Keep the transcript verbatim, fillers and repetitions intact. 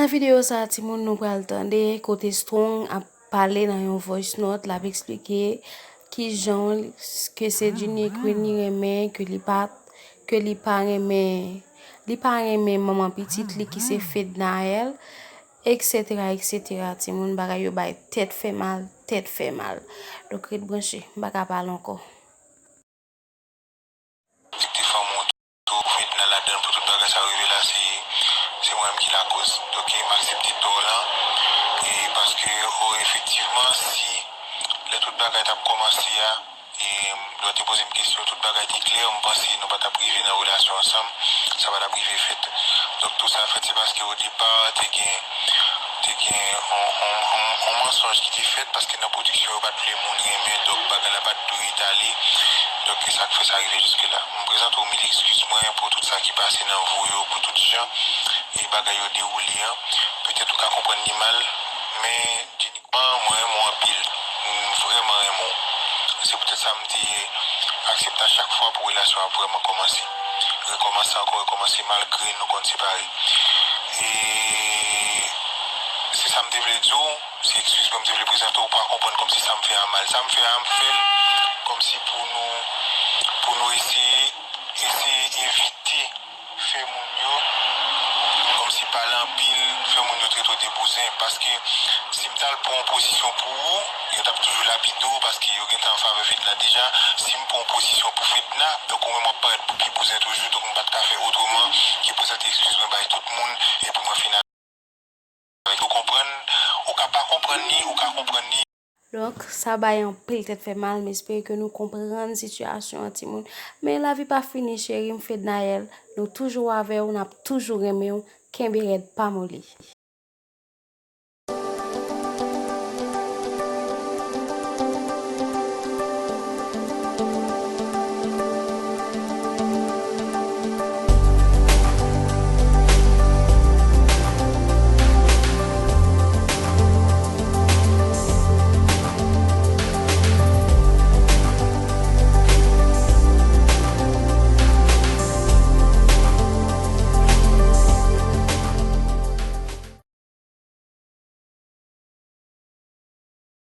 Nan videyo sa a, timoun, nou pral tande kote Strong ap pale nan yon voice note, l ap eksplike kijan ke se Djinny Queen li renmen, ke li pa, ke li pa renmen, li pa renmen manman pitit li ki se Fednaelle, et cetera, et cetera. Timoun, bagay yo bay tèt fè mal, tèt fè mal. Donk, ret branche, m pa ka pale ankò. Te fanm ou tou, Fedna ladan l pou tout bagay sa rive la, se se mwen menm ki lakoz. Ok, m aksepte tò w lan. E paske, o, efektivman, si lè tout bagay t ap kòmanse a, e lè w te poze m kesyon, tout bagay te klè, m panse nou pa t ap rive nan relasyon ansanm, sa pa t ap rive fèt. Donk, tou sa fèt, se paske o depa, te gen te gen yon, yon, yon, yon mansonj ki te fèt, paske nan pwodiksyon yo pa t vle moun renmen, donk bagay la pa t dwe etale. Donk, e sa k fè sa rive jiske la. M prezante w mil ekskiz mwen pou tout sa ki pase nan vi w yo, pou tout jan e bagay yo dewoule an. Petèt ou ka konprann li mal, men Djinny, mwen renmen w anpil. M vrèman renmen w. Se poutèt sa m te aksepte a chak fwa pou relasyon an vrèman kòmanse. Rekòmanse ankò, rekòmanse malgre nou konn separe. E se sa m te vle di w, se ekskiz mwen m te vle prezante w, ou pa konprann kòmsi sa m fè a mal. Sa m fè a, m fè l kòmsi pou nou, pou nou eseye, eseye evite fè moun yo, kòmsi pale anpil, fè moun yo trete w de bouzen. Paske si m t al pran yon pozisyon pou ou, yo t ap toujou lapide w, paske yo gentan an favè Fedna deja. Si m pran yon pozisyon pou Fedna, donk ou menm w ap parèt pi bouzen toujou, donk m pa t ka fè otreman ke prezante ekskiz mwen bay tout moun, epi mwen fin avè l. Ou konprann, ou ka pa konprann li, ou ka konprann li. Donk, sa bay anpil tèt fè mal, m espere ke nou konprann sitiyasyon an, timoun. Men lavi pa fini, cheri m, Fednaelle, nou toujou avè w, n ap toujou renmen w, kenbe rèd, pa moli.